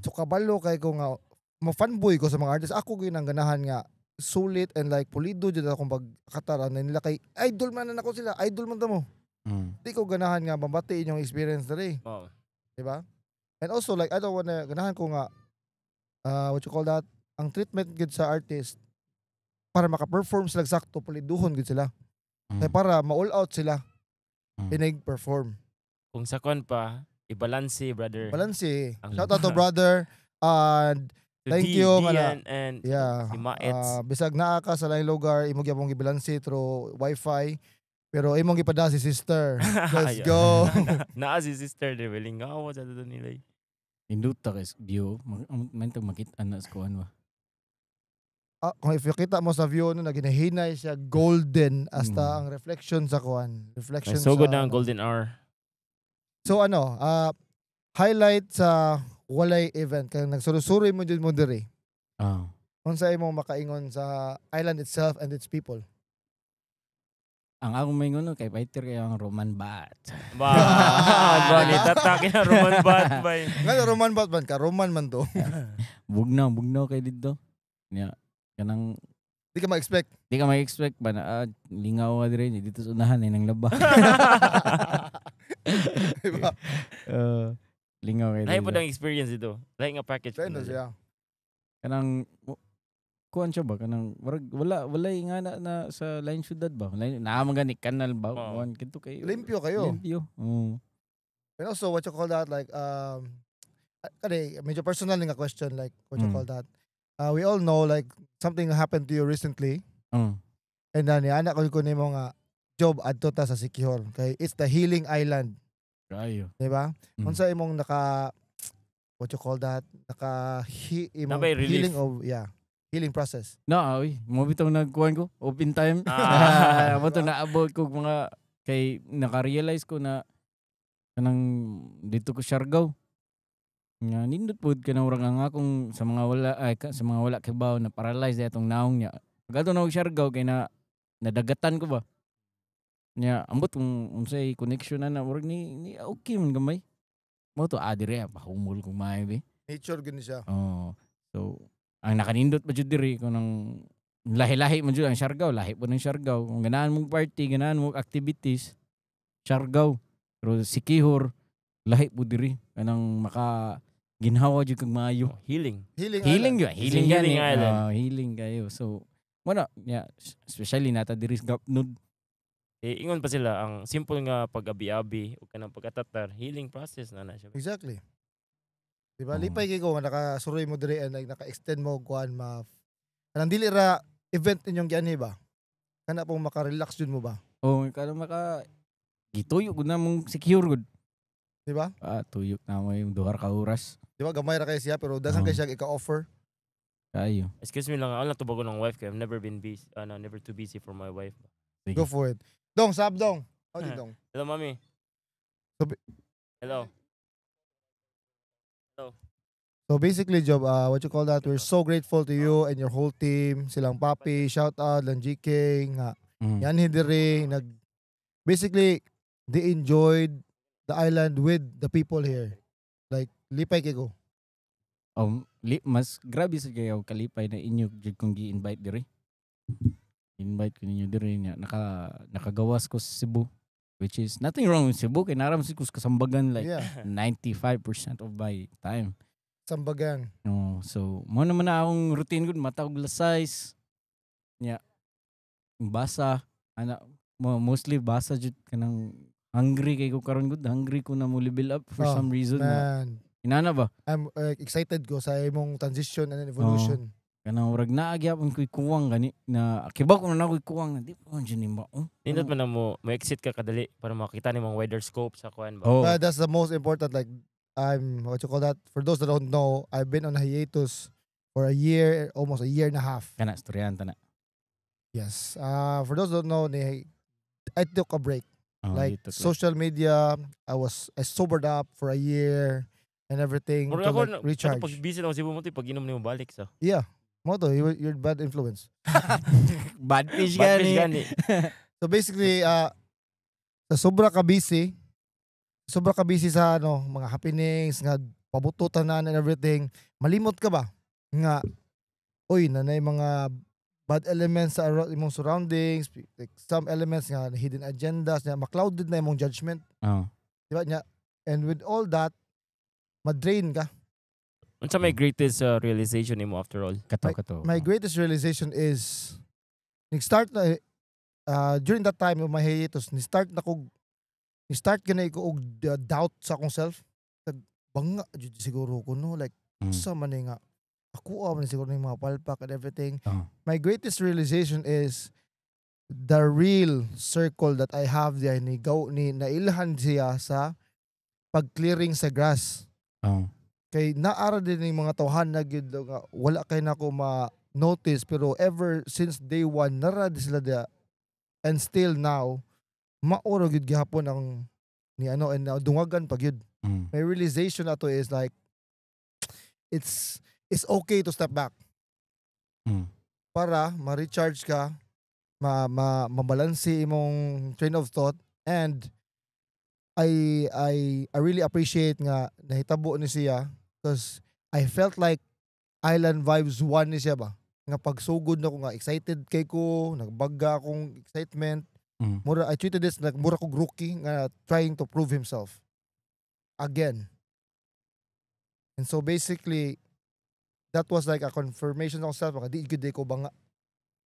So kabalo kay ko nga mo fanboy ko sa mga artist. Ako gyud ang ganahan nga sulit and like pulido jud akong pagkatara na nila kay idol man na nako sila, idol man ta mo. Di ko ganahan nga mabati inyong experience diri, Oh. di ba? And also like I don't wanna ganahan ko nga what you call that, ang treatment gud sa artist para maka-perform sila sakto, puliduhon gud sila. Kay para ma-all out sila inig perform. Kung sa kuan pa, ibalanse, brother. Balanse. Ang- Shout out to brother and To thank D, you, nga na- Dian and yeah. si Maets. Ah, bisag naa ka sa laing lugar, imo gyapon gibalanse through wifi pero imong gipada si sister. Let's Ayun. go. Naa si sister de Belingawa sa to nila. Eh. Induta kay view, man to makita na sa kuan ba. Ah, kung if kita mo sa view no naginahinay siya golden hasta ang reflection sa kuan. Reflection So good sa na ang ano. golden hour. So ano, highlight sa walay event kay nagsurusuri mo jud mo diri. Ah. Unsa imong makaingon sa island itself and its people? Ang akong may ngono kay fighter kay ang Roman Bat. Ba, ba ni tatake na Roman Bat bay. Nga Roman bat man ka Roman man to. Bugnaw, bugnaw kay didto. Nya kanang Di ka ma-expect. di ka ma-expect ba na lingaw ka dire dito sa unahan ay nang laba. Diba? Lingaw kay Lahi dito. po ang experience dito. Lahi nga package. po Kaya na na siya. siya. Kanang kuan siya ba kanang warag, wala walay nga na, na sa line syudad ba? Line naa man gani kanal ba? Oo. Kuan kito kay Limpyo kayo. Limpyo. Oo. And also, what you call that, like, kani, medyo personal nga question, like, what you call that. We all know, like, something happened to you recently, and then, anak ko nimo nga, job adto ta sa Sikihor. Kay it's the healing island, Kayo. di ba? Mm. Unsa imong naka, what you call that, naka, imong Nabay relief. healing of, yeah, healing process. Na, oy, mo bitaw nagkuan ko, open time. Ah. Mo to naabot ko mga kay naka-realize ko na kanang dito ko Siargao. Nga nindot pud kanang urang ang akong sa mga wala ay, sa mga wala kibaw na paralyzed atong naong niya. Pag ato na og Siargao kay na nadagatan ko ba. Nya ambot kung unsay connection na na murag ni okay man gamay. Mo to dire pahumol kung maayo be. Nature gini siya. Oh. So Ang nakanindot pa jud diri kung nang lahi-lahi man jud ang Siargao, lahi po ng Siargao. Kung ganahan mong party, ganahan mong activities, Siargao. Pero Siquijor, lahi po diri. Kanang maka ginhawa jud kag maayo. Oh, healing. Healing Healing island. yun. Healing It's a gani. healing island. Ah, healing kayo. So, wala. Yeah, especially nata diri sa Gapnod. Eh, ingon pa sila ang simple nga pag-abi-abi o kanang pagkatatar, healing process na na siya. Exactly. Di ba? Oo. Lipay kay ko nga nakasuroy mo diri and like naka-extend mo kuan ma kanang dili ra event inyong gianhi ba? Kana pong maka-relax jud mo ba? Oh, kada maka gituyo gud na mong Siquijor gud. Di ba? Ah, tuyok na mo yung duha ka oras. Di ba gamay ra kay siya pero daghan Oo. Kay siya ika-offer. Kayo. Excuse me lang, ako lang tubago ng wife kay I've never been busy, ano, never too busy for my wife. Sige. Go for it. Dong, sab dong. Oh, di Ah. dong. Hello, mami. Hello. So basically, Job, what you call that? We're so grateful to you and your whole team. Silang Papi, shout out, lang GK, nga. Yan diri nag basically they enjoyed the island with the people here. Like lipay kay ko. Oh, mas grabe sa kayo kalipay na inyo jud kong gi-invite diri. Invite ko ninyo diri niya. Nakagawas ko sa Cebu, which is nothing wrong with Cebu kay naram ko sa kasambagan like 95% of my time. Sambagan. No, so mo naman na akong routine gud, mata og alas 6. Nya. Basa ana mo, mostly basa jud, kanang hungry kay ko karon gud, hungry ko na mo level up for Oh, some reason. Na, Man, inana ba? I'm excited ko sa imong transition and evolution. Kanang murag naa gyapon ko'y kuwang gani na kibaw ko na ako'y kuwang na di pa man jud ni mao. Nindot man na mo, mo-exit ka kadali para makita ni mga wider scope sa kuan ba. Oh. That's the most important. Like, I'm, what you call that? For those that don't know, I've been on hiatus for a year, almost a year and a half. Kana istoryahan ta na. Yes. For those that don't know, ni, I took a break. Oh, Like dito, social media, I sobered up for a year and everything Murag to ako, like, recharge. pag busy lang sa Cebu mo, pag inom nimo balik sa. Yeah. Mo to, you're bad influence. Bad fish Bad fish gani. gani. So basically, sa sobra ka busy sa ano, mga happenings, nga pabututan na and everything, malimot ka ba? Nga, uy, nanay mga bad elements sa imong surroundings, like some elements nga hidden agendas, nga ma-clouded na imong judgment, Oh. di ba? Nya, and with all that, ma-drain ka. Unsa may greatest realization nimo after all? Kato kato. My greatest realization is nag-start na during that time of my hiatus, ni-start na ko ni-start ka na ko og doubt sa akong self. Nag banga jud siguro ko, no, like sa man ni nga ako man ni siguro ni mga palpak and everything. Oh. My greatest realization is the real circle that I have there ni gaw ni nailhan siya sa pag-clearing sa grass Oh. kay naara din yung mga tawhan na gyud daw nga wala kay nako ma-notice pero ever since day one nara di sila dia and still now mauro gyud gihapon ang ni ano and dungagan pa gyud. My realization ato is like it's okay to step back para ma-recharge ka, ma ma mabalanse imong train of thought, and I really appreciate nga nahitabo ni siya because I felt like Island Vibes 1 ni siya ba nga pagsugod na ko nga excited kay ko, nagbaga akong excitement. Mura I treated this like mura kog rookie nga trying to prove himself again, and so basically that was like a confirmation of self nga di gyud ko banga,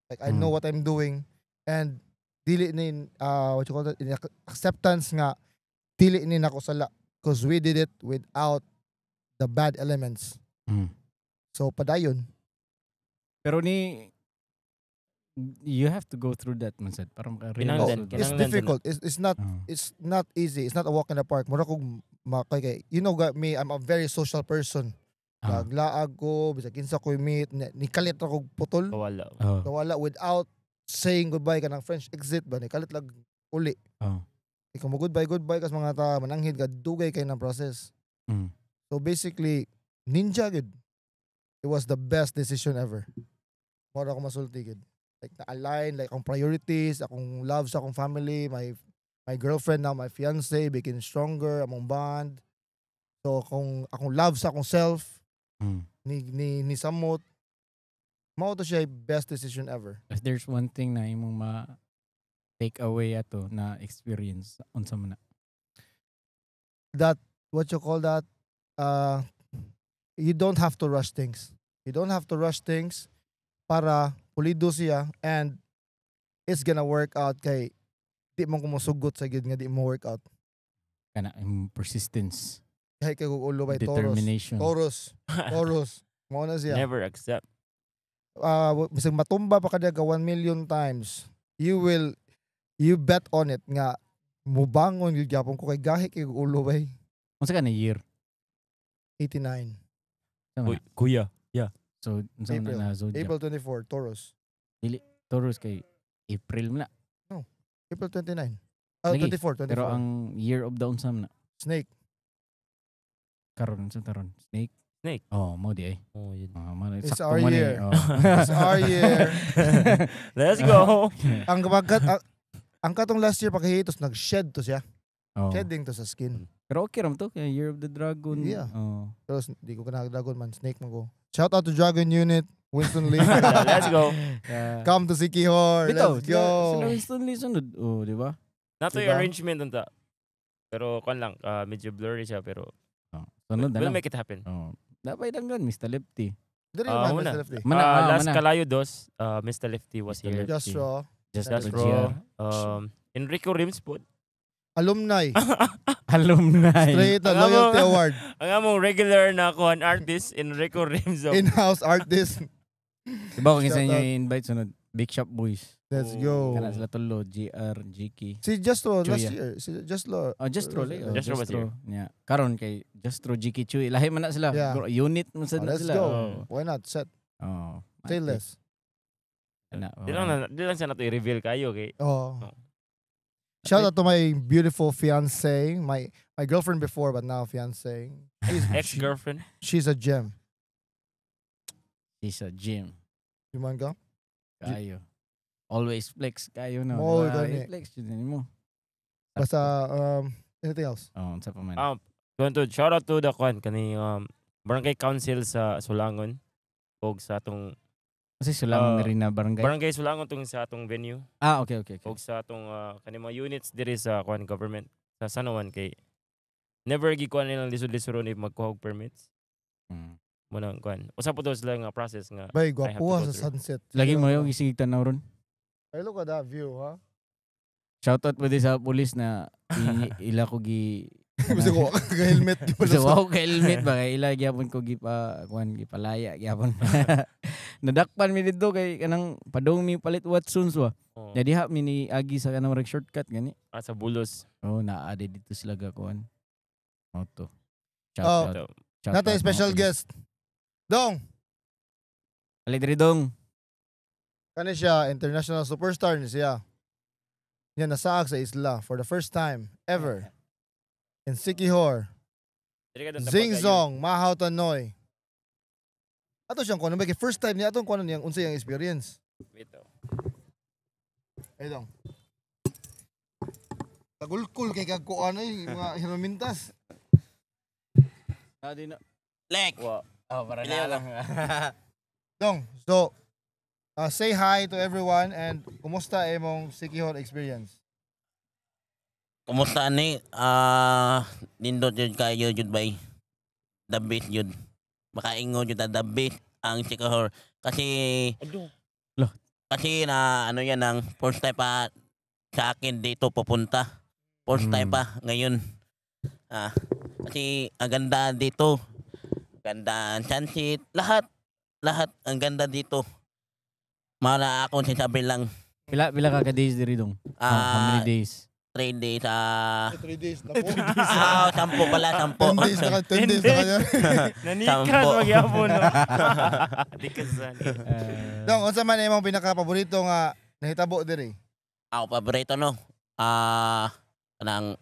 like I know what I'm doing and dili ni what you call that, in acceptance nga dili ni nako sala because we did it without the bad elements. So padayon. Pero ni you have to go through that man sad para maka-realize. Kinahanglan, mo ba? It's kinahanglan. difficult. It's not Oh. it's not easy. It's not a walk in the park. Mura kog makay kay you know got me, I'm a very social person. Naglaag ko bisag kinsa ko meet, ni kalit ra kog putol. Wala. Oh. Kawala without saying goodbye, kanang French exit ba, ni kalit lag uli. Ikaw mo goodbye goodbye kas mga ta mananghid ka, dugay kay ng process. So basically ninja gud. It was the best decision ever. Mura ako masulti gud. Like na-align like akong priorities, akong love sa akong family, my girlfriend now, my fiance, became stronger among bond. So akong love sa akong self ni samot. Mao to siya best decision ever. If there's one thing na imong ma take away ato na experience, unsa man na? That, what you call that, you don't have to rush things. You don't have to rush things para pulido siya and it's gonna work out kay di mo kumusugot sa gid nga di mo work out. Kana imong persistence, Kay kay kung ulo by Taurus. Determination. Taurus. Taurus. Mao na siya. Never accept. Bisag matumba pa ka ka 1 million times, you bet on it nga mubangon gyud gyapon ko kay gahi kay ulo bay. Unsa ka na year? 89. Unsa man Uy, na? kuya. So unsa man April. na na zodiac? April 24, Taurus. Taurus kay April man na. April 29. Ah, Lagi. 24, 24. Pero ang year of the unsa man na? Snake. Karon, unsa taron? Snake. Snake. Oh, mo di ay. Oh, yun. Ah, man, It's sakto our man eh. year. Oh. It's our year. Let's go. Ang kapagkat ang katong last year pagkahitos nag-shed to siya. Oh. Shedding to sa skin. Pero okay ram to kay Year of the Dragon. Yeah. Oh. Pero di ko kana dragon man, snake man ko. Shout out to Dragon Unit, Winston Lee. Let's go. Yeah. Come to Sikihor. Bitaw, Let's go. Sila Winston Lee sunod. Oh, di ba? Nato Diba? yung arrangement unta. Pero kon lang, medyo blurry siya pero Oh. Sunod na we'll lang. make it happen. Oh. Dapat danggan Mr. Lefty. Diri Ah, man, una. Mr. Lefty. Mana, Last mana. Kalayo Dos, Mr. Lefty was Mr. here. Lefty. Just raw. Just Just Raw. Raw. Enrico Rims po. Alumni. Alumni. Straight na Ang loyalty amo- award. Ang among regular na kuan artist, Enrico Rims. of- In-house artist. Diba kung isa Shout inyo out. i-invite sunod? Big Shop Boys. Let's Oh. go. Kana sila tulo, GR, GK. Si Justro last Chuya. year. Si Justro. Oh, Justro lay. Oh, Justro was Justro. Yeah. Karon kay Justro, GK Chuy. Lahi man na sila. Yeah. Unit man sad Oh, na let's sila. go. Oh. Why not? Set. Oh. Say less. Kana, Di lang, di lang siya nato i-reveal kayo kay. Oh. Oh. Shout out to my beautiful fiance, my girlfriend before but now fiance. She's Ex-girlfriend. she's a gem. She's a gym. You man ka? Kayo. Always flex kayo no. Mo, Diba? gani. I-flex yun mo. Basta anything else? Oh, unsa pa man. Going to shout out to the kuan kani barangay council sa Sulangon og sa atong Kasi Sulangon na ah, rin na barangay. barangay Sulangon tong sa atong venue Ah, okay. og sa atong kani mga units diri sa kuan government sa San Juan kay never gi kuan nilang lisod-lisod if magkuha og permits. Mo nang kuan. Usa po to sila nga process nga Bay, I have to gwapuha go sa through. sunset. Lagi mo yung gisigig tanaw ron. Ay, look at that view, ha? Shoutout po din sa pulis na ila ko gi Gusto ko, helmet. So, wow, kay helmet ba kay ila gyapon ko gipa kuan gipalaya gyapon. Nadakpan mi didto kay kanang padung mi palit Watsons wa. Oh, Nya diha mi ni agi sa kanang murag shortcut gani. sa Bulos. Oh, naa di dito sila ga kuan. Auto. Shout Oh. out. So, Shout Natay out, mga special pulis. guest. Dong, Ali diri dong. kani siya, international superstar ni siya. Niya nasaag sa isla for the first time ever. In Sikihor. diri ka dun, tapos Zing kayo. Zong, Mahaw Tanoy. Ato siyang kuno, kay first time niya atong kuno niyang unsa iyang experience. Wait, oh. Ay dong. Tagulkul kay kag kuan ay mga herramientas. Ah, di na. Lek. Wa. Oh, para na lang. Dong, so say hi to everyone and kumusta imong Sikihor experience? Kumusta ni? Nindot yun kayo yun bay. The best yun. Makaingon yun na the best ang Sikihor. Kasi Ado. kasi na ano yan ang first time pa sa akin dito pupunta. First time pa ngayon. Kasi ang ganda dito. Ganda ang sunset. Lahat. Lahat ang ganda dito. Mara akong sinasabi lang. Pila ka ka days diri dong? How many days? 3 days. 3 days na po. 10 pala, 10. 10 days na ka, 10 days na kanya. Nanikas Sampo. magyapon no. Di ka sani. Dong, unsa man imong pinaka-paborito nga nahitabo diri? Ako paborito no. Kanang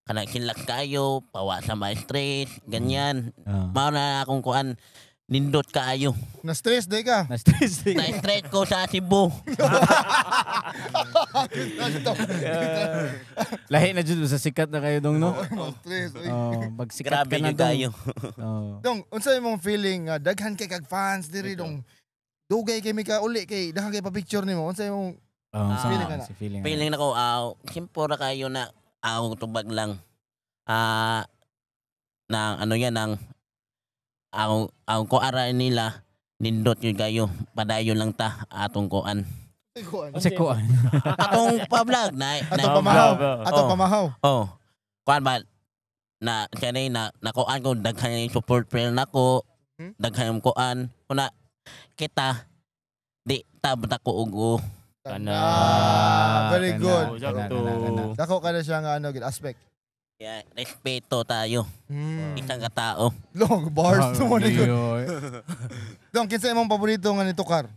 kanang silak kayo, pawa sa mga stress, ganyan. Mao na akong kuan, nindot kaayo. Na-stress day ka. Na-stress din. Na-stress ko sa Cebu. Lahi na jud sa sikat na kayo dong no. Ma-stress. Uy. Oh, pag sikat Grabe ka na jud dong. kayo. Oh. Dong, unsa imong feeling nga daghan kay kag fans diri dong? Dugay kay mi ka uli kay daghan kay pa picture nimo. Unsa imong Oh, Ah, feeling ka na? si feeling. Feeling nako simple ra kayo na ako tubag lang. Na ano yan ang ako ang kuara nila nindot yun kayo padayon lang ta atong kuan. Sa kuan. Atong pa-vlog na, na Atong pamahaw. Atong Oh. pamahaw. Oh. Kuan ba na kanay na nakuan ko daghan yung support prayer nako. Daghan yung kuan. Una kita di ta ko og Kana. Very good. Oh, sakto. Kana. Dako ka na siya nga ano, good aspect. Yeah, respeto tayo. Isang katao. Long bars to mo ni good. Yoy. Dong, kinsa imong paborito nga ni Tukar?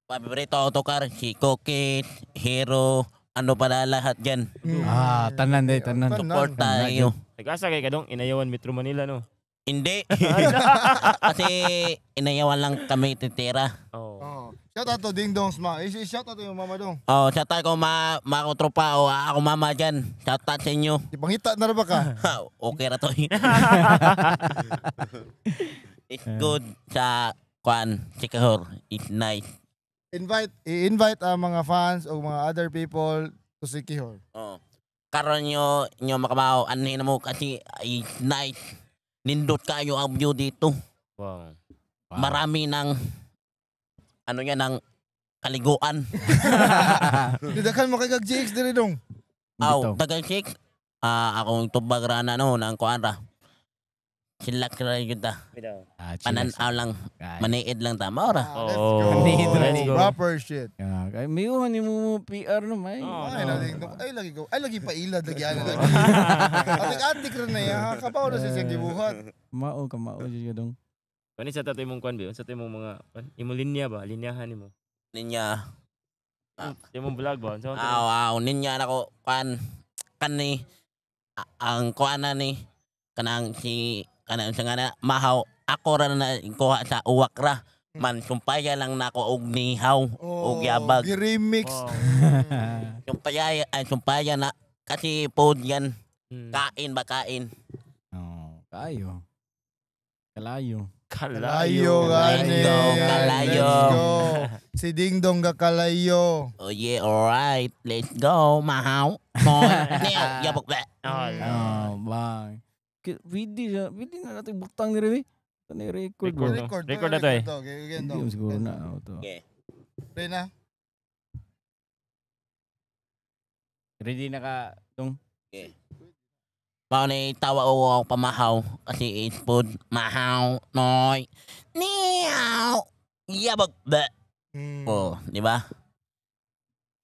Paborito ako to kar si Kokit, Hero, ano pala lahat dyan. Ah, tanan day, tanan. Support tayo. Nag-asa kay kadong Inayawan Metro Manila no. Hindi. Kasi inayawan lang kami titira. Oh. Oh. Shout out to Ding Dong's ma. Shout out to yung mama dong. Oh, shout out ko ma ko tropa o ako mama dyan. Shout out sa inyo. Ipangita na ra ba ka? Okay ra to. It's good sa kwan, Sikahor. It's nice. I-invite ang mga fans o mga other people to Sikihor. Oh. Karon nyo nyo makamaw anhin na mo kasi it's nice. Nindot kayo ang view dito. Wow. Wow. Marami ng ano yan ng kaliguan. Didakhan mo kay kag GX diri dong. Aw, Bitaw. tagal six. Akong tubag ra na no nang kuan ra. Sila ra yun ta. Bitaw. Ah, chillax. Panan-aw lang, Ay. maniid lang ta mao ra. Ah, let's Oh, go. let's go. Proper shit. Ah, kay mayo ni mo PR no may. Oh, Ay, no. na Ding Dong. Ay lagi ko. Ay lagi pa ilad lagi ano lagi. Atik-atik ra na ya. Kabaw na siya siyang gibuhat. Mao ka mao jud ka dong. Kani sa tatay mong kuan be, unsa tay mong mga kuan? Imo linya ba? Linyahan nimo. Ninya. Imong vlog ba? Unsa Aw, aw, ninya nako kuan kani ang kuan na ni kanang si kanang sa nga na mahaw ako ra na kuha sa uwak ra man sumpaya lang nako og nihaw Oh, og yabag. Gi-remix. Wow. Sumpaya ay sumpaya na kasi food yan kain ba kain. Oh, kayo. Kalayo. Kalayo gani. Let's go, kalayo. Let's go. Si Ding Dong ga kalayo. Oh yeah, alright. Let's go, mahaw. Moy, niya, yabog ba. Oh, bang. Pwede siya. Pwede na natin butang ni Remy. Ito na record bro. Record. Record, Record na to eh. Okay, again, Hindi dong. mo siguro na. Oh, to. Okay. Play na. Ready na ka, dong? Mao ni tawa o ako pamahaw kasi it's food. Mahaw, noy, niyaw, yabog ba. Oh, di ba?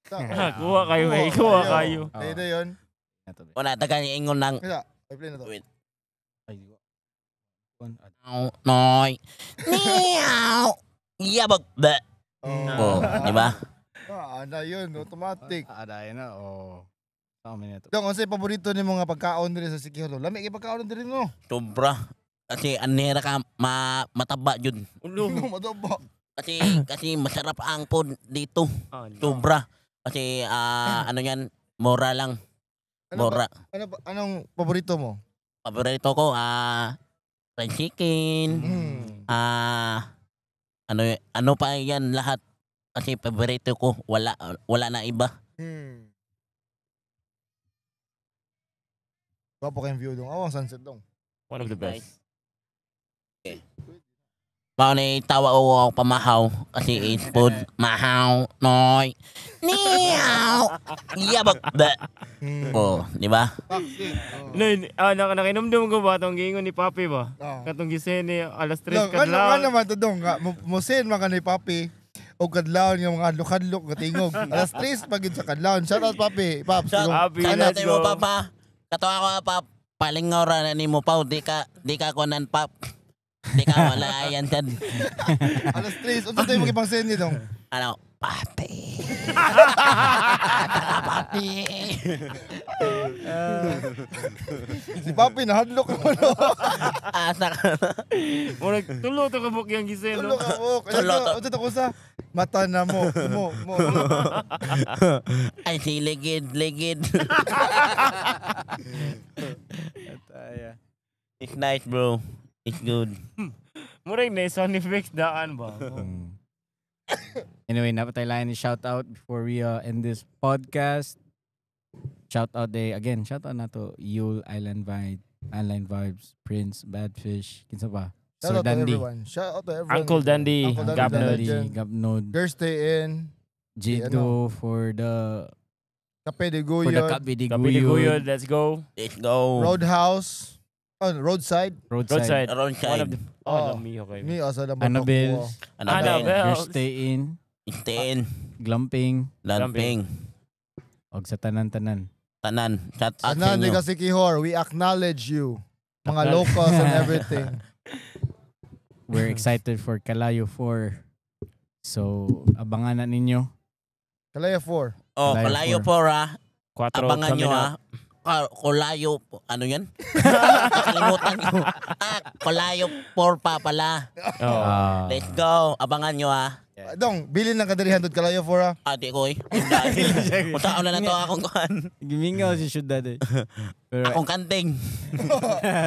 Kuha kayo eh, kuha kayo. Play na yun. Wala tagal ingon ng Kaya, ay play na to. Wait. Ay, di ko. One, ah, mahaw, noy, niyaw, yabog ba. Oh, di ba? Ah, na yun, automatic. Ah, dahil na. Oh. Tama na to. Dong, unsay paborito ni mga pagkaon diri sa Sikihor? Lami kay pagkaon diri no. Sobra. Kasi anera ka mataba jud. Ulo. Madaba. Kasi masarap ang food dito. Ah, no. Sobra. Kasi ano yan, mura lang. Ano Mura. ba, ano ba, anong paborito mo? Paborito ko fried chicken. Ano pa yan lahat. Kasi paborito ko, wala na iba. Gwapo kayong view dong. Awang sunset dong. One of the best. Mao ni tawa o ako pamahaw kasi it's food. Mahaw, noy, niyaw, yabog, ba. Oh, di ba? Fuck it. Oh. No, nakinomdom ko ba atong giingon ni Papi ba? Oh. Katong gising ni alas 3 Dong, ano kadlaw. ano man to dong nga mo send man ka ni Papi og kadlawon nga mga hadlok-hadlok nga tingog. Alas 3 pag yun sa kadlawon. Shout out Papi. Paps. Shout Papi, Sana let's mo go. papa. Katawa ko pa palingaw ra na nimo pa di ka kunan pap. Di ka wala yan sad. Alas 3. Unsa tayo magipang send ni dong? Ano, papi. Tara, papi. Si Papi nahadlok mo no. Asa ka. Murag tulo to kabuk yung gising Tulo no. ka mo. Tulo to. Unsa to kusa? Mata na mo. Mo mo. Ay, si ligid, ligid. Ataya. It's nice, bro. It's good. Murag na sound effects daan ba? Mm. Anyway, naa pa tay lain shout out before we end this podcast. Shout out day again, shout out nato Yule Island Vibe, Island Vibes, Prince, Badfish, kinsa pa? Shout Sir out to Dandy. everyone. Shout out to everyone. Uncle Dandy, Uncle Dandy, Gabnod. the Dandy, legend. Gabnod, Thursday in. Jito for the Kape de for the Guyod. Kape de Kape de Guyod, Guyod, let's go. Let's go. Roadhouse. Oh, roadside. Roadside, Roadside. Around One of side. the Oh. oh, lami okay. Me also na Annabelle, Annabelle. Annabelle. Thursday in, Stay in. Glamping, Lamping. og sa tanan-tanan. Tanan. Shout out sa Tanan inyo. de Kasikihor, we acknowledge you. Mga Acknowledge. locals and everything. We're excited for Kalayo 4. So, abangan na ninyo. Kalaya 4. Oh, Kalayo Kalayo four. 4 ah. Quattro Abangan coming nyo up. ah. Kolayo, ano yan? Nakalimutan ko. Ah, Kolayo 4 pa pala. Oh. Ah. Let's go. Abangan nyo ah. Dong, bilin ng kadirihan doon Kalayo 4 ah. Ate ko eh. Unsaon na na to akong kuan. Gimingaw si syudad eh. Pero Akong kanting.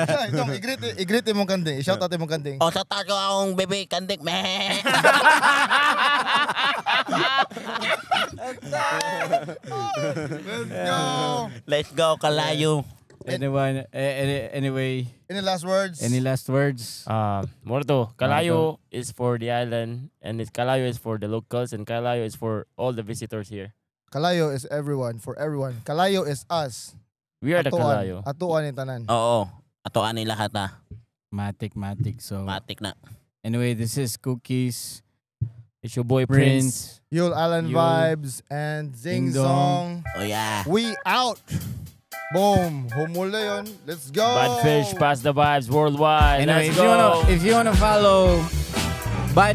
Ay, Dong, i-greet imong kanding. I-shout out imong kanding. O sa tago akong bebe kanting. Meh. Let's go! Let's go Kalayo. anyone, anyway, Any last words? any last words? More to, Kalayo is for the island, and it's Kalayo is for the locals, and Kalayo is for all the visitors here. Kalayo is everyone, for everyone. Kalayo is us. We are the Atuan. Kalayo. Atuan ni tanan. Oo. Ato ani lahat ah. Matic, matic. So, Matik na. anyway, this is Cookies, It's your boy Prince. Prince. Yule Island Yule. Vibes and Zing Ding Dong. Zong. Oh yeah. We out! Boom! Humula yun. Let's go! Badfish, pass the vibes worldwide. Anyway, Let's if you go. wanna follow Bad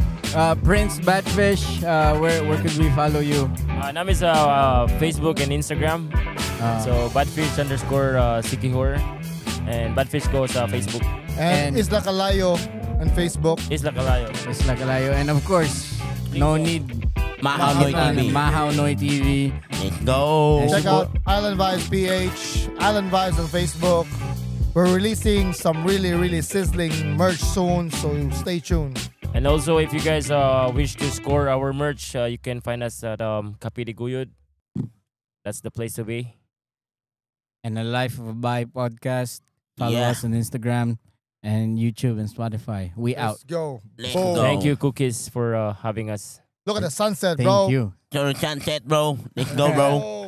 Prince Badfish, where could we follow you? Namin sa Facebook and Instagram. So Badfish_Sikihor. And Badfish ko sa Facebook. And Isla Kalayo on Facebook. Isla Kalayo. Isla Kalayo, and of course, no need Mahaw Noy TV. Mahaw Noy TV. Let's go. Check out Island Vibes PH, Island Vibes on Facebook. We're releasing some really, really sizzling merch soon, so stay tuned. And also, if you guys wish to score our merch, you can find us at Kape de Guyod. That's the place to be. And the Life of a Bi podcast. Follow Yeah. us on Instagram and YouTube and Spotify. We out. Let's go. Let's Boom. go. Thank you, Cookies, for having us. Look at the sunset, Thank bro. you. Your sunset, bro. Let's go, bro. Oh.